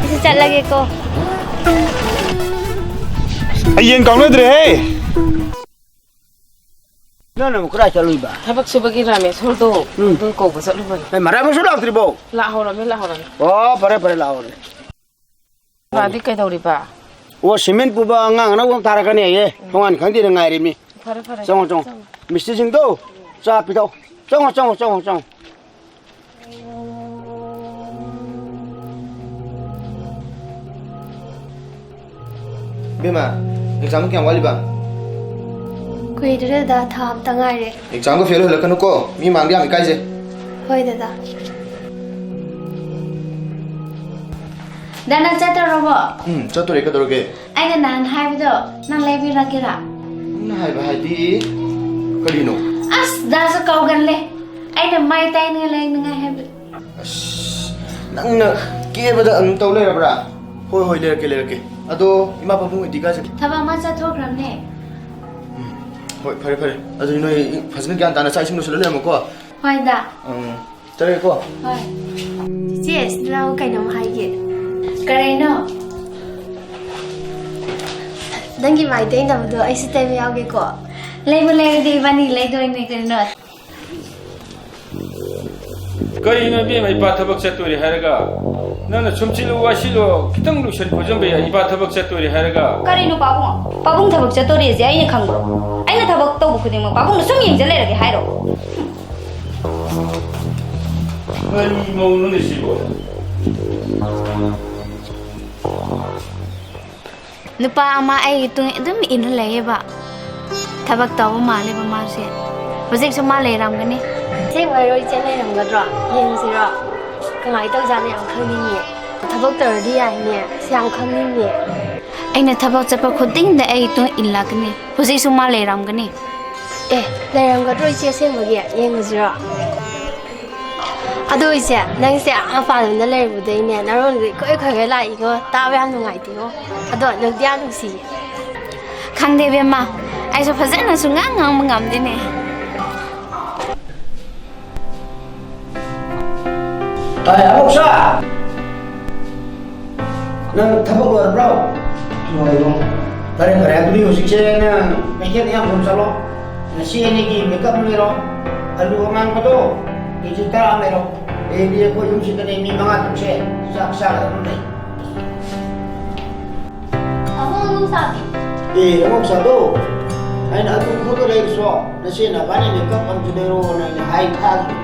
ꯑꯩꯁꯨ ꯆꯠꯂꯒꯦꯀꯣ꯫ ꯑꯩ ꯌꯦꯟ ꯀꯥꯎꯅꯗ꯭ꯔꯦꯍꯦ꯫ ꯅꯪꯅ ꯑꯃꯨꯛ ꯀꯗꯥꯏ ꯆꯠꯂꯨꯏꯕ? ꯊꯕꯛ ꯁꯨꯕꯒꯤ ꯔꯥꯃꯦꯁꯣꯔꯗꯣ ꯎꯝ꯫ ꯑꯗꯨ ꯀꯧꯕ ꯆꯠꯂꯨꯕꯅꯤ꯫ ꯑꯦ, ꯃꯔꯥꯃꯦꯁꯣꯔ ꯂꯥꯛꯇ꯭ꯔꯤꯕꯣ? ꯂꯥꯛꯍꯧꯔꯝꯃꯤ, ꯂꯥꯛꯍꯧꯔꯝꯃꯤ꯫ ꯑꯣ, ꯐꯔꯦ, ꯐꯔꯦ, ꯂꯥꯛꯍꯧꯔꯦ꯫ ꯕꯥꯗꯤ ꯀꯩꯗꯧꯔꯤꯕ? ꯑꯣ, ꯁꯤꯃꯦꯟ ꯄꯨꯕ ꯑꯉꯥꯡ ꯑꯅꯧꯕ ꯑꯃ ꯊꯥꯔꯛꯀꯅꯤ ꯍꯥꯏꯌꯦ꯫ ꯊꯣꯡꯒꯥꯟ ꯈꯪꯗꯦꯅ ꯉꯥꯏꯔꯤꯃꯤ꯫ ꯐꯔꯦ, ꯐꯔꯦ꯫ ꯆꯪꯉꯣ, ꯆꯪꯉꯣ꯫ ꯆꯪꯉꯣ꯫ ꯃꯤꯁꯇ꯭ꯔꯤꯁꯤꯡꯗꯣ ꯆꯥ ꯄꯤꯊꯛꯑꯣ꯫ ꯆꯪꯉꯣ, ꯆꯪꯉꯣ, ꯆꯪꯉꯣ, ꯆꯪꯉꯣ꯫ ꯏꯕꯦꯝꯃ, ꯑꯦꯛꯖꯥꯝ ꯀꯌꯥꯝ ꯋꯥꯠꯂꯤꯕ? ꯀꯨꯏꯗ꯭ꯔꯦꯗ, ꯊꯥ ꯑꯝꯇ ꯉꯥꯏꯔꯦ꯫ ꯑꯦꯛꯖꯥꯝꯒ ꯐꯦꯜ ꯑꯣꯏꯍꯜꯂꯛꯀꯅꯨꯀꯣ, ꯃꯤ ꯃꯥꯡꯗ ꯌꯥꯝ ꯏꯀꯥꯏꯖꯩ꯫ ꯍꯣꯏ, ꯗꯗꯥ꯫ ꯗꯥ, ꯅꯪ ꯆꯠꯇꯧꯔꯕꯣ? ꯎꯝ, ꯆꯠꯇꯣꯔꯦ, ꯀꯩꯗꯧꯔꯒꯦ? ꯑꯩꯅ ꯅꯍꯥꯟ ꯍꯥꯏꯕꯗꯣ ꯅꯪ ꯂꯩꯕꯤꯔꯛꯀꯦꯔꯥ? ꯅꯪꯅ ꯍꯥꯏꯕ ꯍꯥꯏꯗꯤ ꯀꯔꯤꯅꯣ? ꯑꯁ, ꯗꯥꯁꯨ ꯀꯥꯎꯒꯜꯂꯦ꯫ ꯑꯩꯅ ꯃꯥꯏ ꯇꯥꯏꯅꯤꯡꯉꯥꯏ ꯂꯩꯅꯤꯡꯉꯥꯏ ꯍꯥꯏꯕ꯫ ꯑꯁ, ꯅꯪꯅ ꯀꯦꯕꯗ ꯑꯗꯨꯝ ꯇꯧ ꯂꯩꯔꯕ꯭ꯔꯥ? ꯍꯣꯏ, ꯍꯣꯏ, ꯂꯩꯔꯛꯀꯦ, ꯂꯩꯔꯛꯀꯦ꯫ ꯑꯗꯣ ꯏꯃꯥ ꯄꯥꯕꯨꯡ ꯍꯣꯏꯗꯤ ꯀꯥꯏ ꯆꯠꯈꯤ? ꯊꯕꯛ ꯑꯃ ꯆꯠꯊꯣꯛꯈ꯭ꯔꯕꯅꯦ꯫ ꯎꯝ, ꯍꯣꯏ, ꯐꯔꯦ, ꯐꯔꯦ꯫ ꯑꯗꯨꯗꯤ ꯅꯣꯏ ꯐꯖꯅ ꯒ꯭ꯌꯥꯟ ꯇꯥꯅ ꯆꯥꯛ ꯏꯁꯤꯡ ꯂꯣꯏꯁꯤꯜꯂ ꯂꯩꯔꯝꯃꯣꯀꯣ꯫ ꯍꯣꯏ, ꯗꯥ꯫ ꯎꯝ, ꯆꯠꯂꯒꯦꯀꯣ꯫ ꯍꯣꯏ꯫ ꯆꯤꯆꯦ, ꯁꯤꯗ ꯂꯥꯛꯑꯣ, ꯀꯩꯅꯣꯝ ꯍꯥꯏꯒꯦ꯫ ꯀꯔꯤꯅꯣ? ꯅꯪꯒꯤ ꯃꯥꯏ ꯇꯩꯅꯕꯗꯣ ꯑꯩꯁꯨ ꯇꯩꯕ ꯌꯥꯎꯒꯦꯀꯣ꯫ ꯂꯩꯕꯨ ꯂꯩꯔꯗꯤ ꯏꯕꯥꯅꯤ ꯂꯩꯗꯣꯏꯅꯦ ꯀꯩꯅꯣ꯫ ꯀꯔꯤꯅꯣ ꯏꯕꯦꯝꯃ, ꯏꯄꯥ ꯊꯕꯛ ꯆꯠꯇꯣꯔꯦ ꯍꯥꯏꯔꯒ? ꯅꯪꯅ ꯁꯨꯝ ꯁꯤꯜꯂꯨ ꯋꯥ ꯁꯤꯜꯂꯨ, ꯈꯤꯇꯪ ꯂꯣꯏꯁꯟ ꯈꯣꯠꯆꯟꯕ ꯌꯥꯏ, ꯏꯄꯥ ꯊꯕꯛ ꯆꯠꯇꯣꯔꯦ ꯍꯥꯏꯔꯒ꯫ ꯀꯔꯤꯅꯣ ꯄꯥꯕꯨꯡ? ꯄꯥꯕꯨꯡ ꯊꯕꯛ ꯆꯠꯇꯣꯔꯦꯁꯦ ꯑꯩꯅ ꯈꯪꯕ꯭ꯔꯣ? ꯑꯩꯅ ꯊꯕꯛ ꯇꯧꯕ ꯈꯨꯗꯤꯡꯃꯛ ꯄꯥꯕꯨꯡꯅ ꯁꯨꯝ ꯌꯦꯡꯁꯤꯜ ꯂꯩꯔꯒꯦ ꯍꯥꯏꯔꯣ? ꯀꯔꯤ ꯃꯧꯅꯣꯅꯦ ꯁꯤꯕꯣ? ꯅꯨꯄꯥ ꯑꯃ ꯑꯩꯒꯤ ꯇꯨꯡ ꯑꯗꯨꯝ ꯏꯟꯅ ꯂꯩꯌꯦꯕ꯫ ꯊꯕꯛ ꯇꯧꯕ ꯃꯥꯜꯂꯦꯕ ꯃꯥꯁꯦ꯫ ꯍꯧꯖꯤꯛꯁꯨ ꯃꯥ ꯂꯩꯔꯝꯒꯅꯤ꯫ ꯑꯁꯦꯡꯕꯩꯔꯣ ꯏꯆꯦ, ꯂꯩꯔꯝꯒꯗ꯭ꯔꯣ? ꯌꯦꯡꯁꯤꯔꯣ? ꯀꯃꯥꯏꯅ ꯇꯧꯖꯥꯠꯅꯣ, ꯌꯥꯝ ꯈꯪꯅꯤꯡꯉꯦ꯫ ꯊꯕꯛ ꯇꯧꯔꯗꯤ ꯌꯥꯏꯅꯦ, ꯑꯁ, ꯌꯥꯝ ꯈꯪꯅꯤꯡꯉꯦ꯫ ꯑꯩꯅ ꯊꯕꯛ ꯆꯠꯄ ꯈꯨꯗꯤꯡꯗ ꯑꯩꯒꯤ ꯇꯨꯡ ꯏꯜꯂꯛꯀꯅꯤ꯫ ꯍꯧꯖꯤꯛꯁꯨ ꯃꯥ ꯂꯩꯔꯝꯒꯅꯤ꯫ ꯑꯦ, ꯂꯩꯔꯝꯒꯗ꯭ꯔꯣ ꯏꯆꯦ, ꯑꯁꯦꯡꯕꯒꯤ? ꯌꯦꯡꯉꯨꯁꯤꯔꯣ? ꯑꯗꯣ ꯏꯆꯦ, ꯅꯪꯁꯦ ꯑꯥ ꯃꯄꯥꯟꯂꯣꯝꯗ ꯂꯩꯔꯨꯕꯗꯩꯅꯦ, ꯅꯔꯣꯟꯗꯣ ꯏꯈꯣꯏ ꯈꯣꯏꯒꯩ ꯂꯥꯛꯏꯉꯣ꯫ ꯇꯥꯕ ꯌꯥꯝ ꯅꯨꯡꯉꯥꯏꯇꯦꯉꯣ꯫ ꯑꯗꯣ ꯅꯨꯡꯗꯤ ꯌꯥꯝ ꯅꯨꯡꯁꯤꯌꯦ꯫ ꯈꯪꯗꯦ ꯏꯕꯦꯝꯃ, ꯑꯩꯁꯨ ꯐꯖꯅꯁꯨ ꯉꯥꯡ ꯉꯥꯡꯕ ꯉꯝꯗꯦꯅꯦ꯫ ꯇꯥꯏ, ꯑꯃꯨꯛꯁꯥ! ꯅꯪ ꯊꯕꯛ ꯂꯣꯏꯔꯕ꯭ꯔꯣ? ꯂꯣꯏꯔꯦ꯫ ꯐꯔꯦ, ꯐꯔꯦ꯫ ꯑꯗꯨꯗꯤ ꯍꯧꯖꯤꯛꯁꯦ ꯅꯪ ꯀꯩꯊꯦꯜ ꯏꯌꯥꯝꯕ ꯔꯣꯝ ꯆꯠꯂꯣ꯫ ꯉꯁꯤ ꯑꯅꯤꯒꯤ ꯃꯦꯀꯞ ꯂꯩꯔꯣ꯫ ꯑꯂꯨ ꯑꯉꯥꯡꯕꯗꯣ ꯀꯦꯖꯤ ꯇꯔꯥ ꯑꯃ ꯂꯩꯔꯣ꯫ ꯑꯗꯩꯗꯤ ꯑꯩꯈꯣꯏ ꯌꯨꯝꯁꯤꯗꯅꯦ ꯃꯤ ꯃꯉꯥ ꯇꯔꯨꯛꯁꯦ ꯆꯥꯛ ꯆꯥꯒꯗꯕ ꯑꯃ ꯂꯩ꯫ ꯑꯕꯣꯛ ꯅꯨꯡꯁꯥꯕꯤ꯫ ꯑꯦ, ꯑꯕꯣꯛ ꯁꯥꯗꯣ꯫ ꯑꯩꯅ ꯑꯗꯨ ꯈꯔ ꯈꯔ ꯂꯩꯔꯨꯆꯣ꯫ ꯅꯆꯦ ꯅꯕꯥꯅꯤ ꯃꯦꯀꯞ ꯑꯝꯁꯨ ꯂꯩꯔꯣꯅ ꯑꯩꯅ ꯍꯥꯏ ꯊꯥꯈꯤꯕꯅꯤ꯫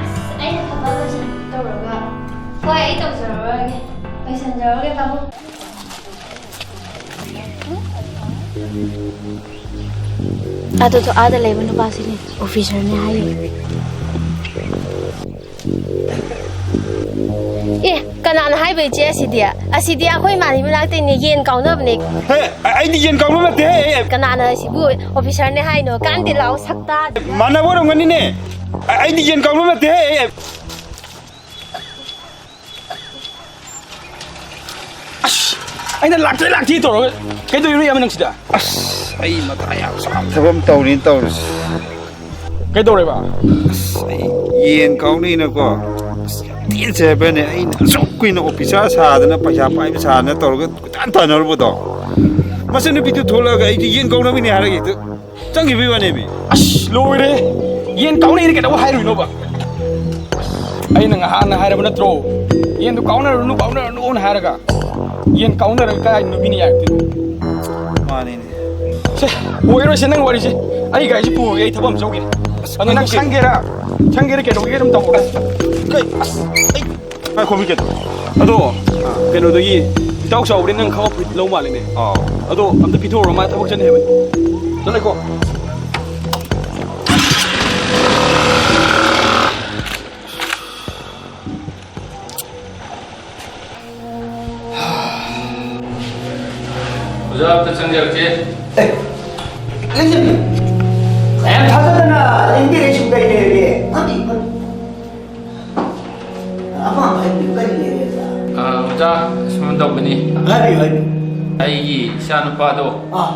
ꯑꯁ, ꯑꯩꯅ ꯊꯕꯛ ꯂꯣꯏꯁꯟ ꯇꯧꯔꯒ꯫ ꯍꯣꯏ, ꯑꯩ ꯇꯧꯖꯔꯨꯔꯒꯦ꯫ ꯂꯣꯏꯁꯟꯖꯔꯨꯔꯒꯦ, ꯄꯥꯕꯨꯡ꯫ ꯑꯗꯨꯗꯣ ꯑꯥꯗ ꯂꯩꯕ ꯅꯨꯄꯥꯁꯤꯅꯦ, ꯑꯣꯐꯤꯁꯔꯅꯦ ꯍꯥꯏꯌꯦ꯫ ꯑꯦ, ꯀꯅꯥꯅ ꯍꯥꯏꯕ ꯏꯆꯦ ꯑꯁꯤꯗꯤ? ꯑꯁꯤꯗꯤ ꯑꯩꯈꯣꯏ ꯏꯃꯥꯟꯅꯕꯤ ꯃꯅꯥꯛꯇꯩꯅꯦ, ꯌꯦꯟ ꯀꯥꯎꯅꯕꯅꯦ꯫ ꯍꯦ, ꯑꯩꯗꯤ ꯌꯦꯟ ꯀꯥꯎꯅꯕ ꯅꯠꯇꯦꯍꯦ꯫ ꯀꯅꯥꯅ ꯑꯁꯤꯕꯨ ꯑꯣꯐꯤꯁꯔꯅꯦ ꯍꯥꯏꯅꯣ? ꯀꯥꯟꯗꯦ ꯂꯥꯎ ꯁꯛꯇ꯫ ꯃꯥꯟꯅꯕ ꯑꯣꯏꯔꯝꯒꯅꯤꯅꯦ꯫ ꯑꯩꯗꯤ ꯌꯦꯟ ꯀꯥꯎꯅꯕ ꯅꯠꯇꯦꯍꯦ꯫ ꯑꯁ! ꯑꯩꯅ ꯂꯥꯛꯇꯦ, ꯂꯥꯛꯇꯦ ꯇꯧꯔꯒ ꯀꯩꯗꯧꯔꯤꯅꯣ ꯏꯌꯥꯝꯕ ꯅꯪ ꯁꯤꯗ? ꯑꯁ, ꯑꯩ ꯃꯊꯥ ꯌꯥꯝ ꯁꯥꯊꯕ ꯑꯃ ꯇꯧꯔꯤ ꯇꯧꯔꯤꯁꯦ꯫ ꯀꯩꯗꯧꯔꯦꯕ? ꯑꯁ, ꯑꯩ ꯌꯦꯟ ꯀꯥꯎꯅꯤꯅꯀꯣ꯫ ꯑꯁ, ꯌꯥꯝ ꯊꯤꯅ ꯆꯩꯔꯛꯄꯅꯦ꯫ ꯑꯩꯅ ꯑꯁꯨꯛ ꯀꯨꯏꯅ ꯑꯣꯐꯤꯁꯥꯔ ꯁꯥꯗꯅ, ꯄꯩꯁꯥ ꯄꯥꯏꯕ ꯁꯥꯗꯅ ꯇꯧꯔꯒ ꯀꯣꯏꯇꯥꯟ ꯇꯥꯟꯅꯔꯨꯕꯗꯣ꯫ ꯃꯆꯟꯅꯨꯄꯤꯗꯨ ꯊꯣꯛꯂꯛꯑꯒ ꯑꯩꯗꯤ ꯌꯦꯟ ꯀꯥꯎꯅꯕꯅꯤ ꯍꯥꯏꯔꯒ ꯍꯦꯛꯇ ꯆꯪꯈꯤꯕꯒꯤ ꯋꯥꯅꯦꯃꯤ꯫ ꯑꯁ, ꯂꯣꯏꯔꯦ! ꯌꯦꯟ ꯀꯥꯎꯅꯩꯅ ꯀꯩꯗꯧꯕ ꯍꯥꯏꯔꯨꯏꯅꯣꯕ? ꯑꯩꯅ ꯉꯍꯥꯟꯅ ꯍꯥꯏꯔꯕ ꯅꯠꯇ꯭ꯔꯣ? ꯌꯦꯟꯗꯣ ꯀꯥꯎꯅꯔꯨꯅꯨ, ꯀꯥꯎꯅꯔꯨꯅꯨꯅ ꯍꯥꯏꯔꯒ꯫ ꯌꯦꯟ ꯀꯥꯎꯅꯔꯒ ꯀꯥꯏ ꯅꯨꯄꯤꯅ ꯌꯥꯔꯛꯇꯣꯏꯅꯣ? ꯃꯥꯅꯤꯅꯦ꯫ ꯁꯦ, ꯑꯣꯏꯔꯣꯏꯁꯦ ꯅꯪ ꯋꯥꯔꯤꯁꯦ꯫ ꯑꯩ ꯒꯥꯔꯤꯁꯦ ꯄꯨꯔꯒꯦ, ꯑꯩ ꯊꯕꯛ ꯑꯃ ꯆꯧꯒꯦ꯫ ꯑꯗꯣ ꯅꯪ ꯁꯪꯒꯦꯔꯥ? ꯁꯪꯒꯦꯔꯥ ꯀꯩꯗꯧꯒꯦ ꯑꯗꯨꯝ ꯇꯧꯔꯣ꯫ ꯀꯩ? ꯑꯁ, ꯑꯩ ꯉꯥꯏꯈꯣ, ꯃꯤ ꯀꯩꯅꯣ꯫ ꯑꯗꯣ, ꯀꯩꯅꯣꯗꯒꯤ ꯏꯇꯥꯎ ꯆꯥꯎꯕꯗꯤ ꯅꯪ ꯈꯪꯉ ꯂꯧ ꯃꯥꯜꯂꯦꯅꯦ꯫ ꯑꯥꯎ꯫ ꯑꯗꯣ ꯑꯝꯇ ꯄꯤꯊꯣꯛꯎꯔꯣ, ꯃꯥ ꯊꯕꯛ ꯆꯠꯅꯤ ꯍꯥꯏꯕꯅꯤ꯫ ꯆꯠꯂꯦꯀꯣ꯫ ꯑꯣꯖꯥ, ꯑꯝꯇ ꯆꯪꯖꯔꯛꯀꯦ꯫ ꯑꯦ, ꯂꯦꯡꯖꯕꯤꯌꯨ꯫ ꯃꯌꯥꯝ ꯊꯥꯖꯗꯅ ꯂꯦꯡꯕꯤꯔꯛꯏꯁꯤꯕꯨ ꯀꯔꯤ ꯂꯩꯔꯒꯦ? ꯐꯝꯕꯤꯌꯨ, ꯐꯝꯕꯤꯌꯨ꯫ ꯑꯄꯥꯝꯕ ꯍꯥꯏꯕꯤꯌꯨ, ꯀꯔꯤ ꯂꯩꯔꯒꯦ, ꯑꯣꯖꯥ? ꯑ, ꯑꯣꯖꯥ, ꯁꯨꯃꯥꯏꯅ ꯇꯧꯕꯅꯤ꯫ ꯍꯥꯏꯕꯤꯌꯨ, ꯍꯥꯏꯕꯤꯌꯨ꯫ ꯑꯩꯒꯤ ꯏꯆꯥꯅꯨꯄꯥꯗꯣ ꯑꯥ꯫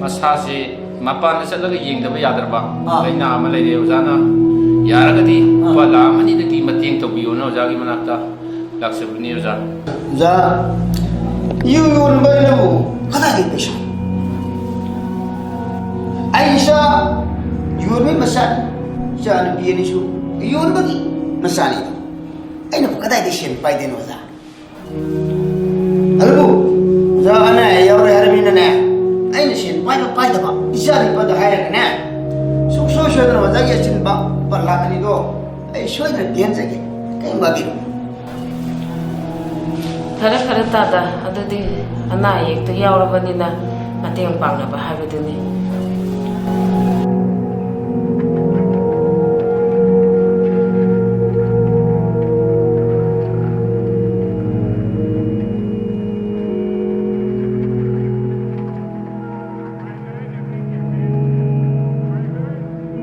ꯃꯁꯥꯁꯦ ꯃꯄꯥꯟꯗ ꯆꯠꯂꯒ ꯌꯦꯡꯗꯕ ꯌꯥꯗ꯭ꯔꯕ ꯑꯥ꯫ ꯂꯥꯏꯅꯥ ꯑꯃ ꯂꯩꯔꯦ꯫ ꯑꯣꯖꯥꯅ ꯌꯥꯔꯒꯗꯤ ꯑꯥ꯫ ꯂꯨꯄꯥ ꯂꯥꯈ ꯑꯃ ꯑꯅꯤꯗꯒꯤ ꯃꯇꯦꯡ ꯇꯧꯕꯤꯌꯣꯅ ꯑꯣꯖꯥꯒꯤ ꯃꯅꯥꯛꯇ ꯂꯥꯛꯆꯕꯅꯤ, ꯑꯣꯖꯥ꯫ ꯑꯣꯖꯥ, ꯌꯨ ꯌꯣꯟꯕ ꯍꯥꯏꯅꯕꯨ ꯀꯗꯥꯏꯗꯒꯤ ꯄꯩꯁꯥ? ꯑꯩ ꯏꯆꯥ ꯌꯣꯟꯕꯒꯤ ꯃꯆꯥꯅꯤ, ꯏꯆꯥ ꯅꯨꯄꯤ ꯑꯅꯤꯁꯨ ꯌꯣꯟꯕꯒꯤ ꯃꯆꯥꯅꯤ꯫ ꯑꯩꯅꯕꯨ ꯀꯗꯥꯏꯗꯒꯤ ꯁꯦꯟ ꯄꯥꯏꯗꯣꯏꯅꯣ, ꯑꯣꯖꯥ? ꯑꯗꯨꯕꯨ ꯑꯣꯖꯥ, ꯑꯅꯥ ꯑꯌꯦꯛ ꯌꯥꯎꯔꯦ ꯍꯥꯏꯔꯕꯅꯤꯅꯅꯦ, ꯑꯩꯅ ꯁꯦꯟ ꯄꯥꯏꯕ ꯄꯥꯏꯗꯕ ꯏꯆꯥ ꯅꯨꯄꯥꯗ ꯍꯥꯏꯔꯒꯅꯦ, ꯁꯨꯡꯁꯣꯏ ꯁꯣꯏꯗꯅ ꯑꯣꯖꯥꯒꯤ ꯑꯆꯤꯟꯕ ꯂꯨꯄꯥ ꯂꯥꯈ ꯑꯅꯤꯗꯣ ꯑꯩ ꯁꯣꯏꯗꯅ ꯄꯦꯟꯖꯒꯦ꯫ ꯀꯔꯤꯝ ꯋꯥꯕꯤꯔꯨꯅꯨ꯫ ꯐꯔꯦ, ꯐꯔꯦ ꯇꯥꯗ, ꯑꯗꯨꯗꯤ ꯑꯅꯥ ꯑꯌꯦꯛꯇꯣ ꯌꯥꯎꯔꯕꯅꯤꯅ ꯃꯇꯦꯡ ꯄꯥꯡꯅꯕ ꯍꯥꯏꯕꯗꯨꯅꯤ꯫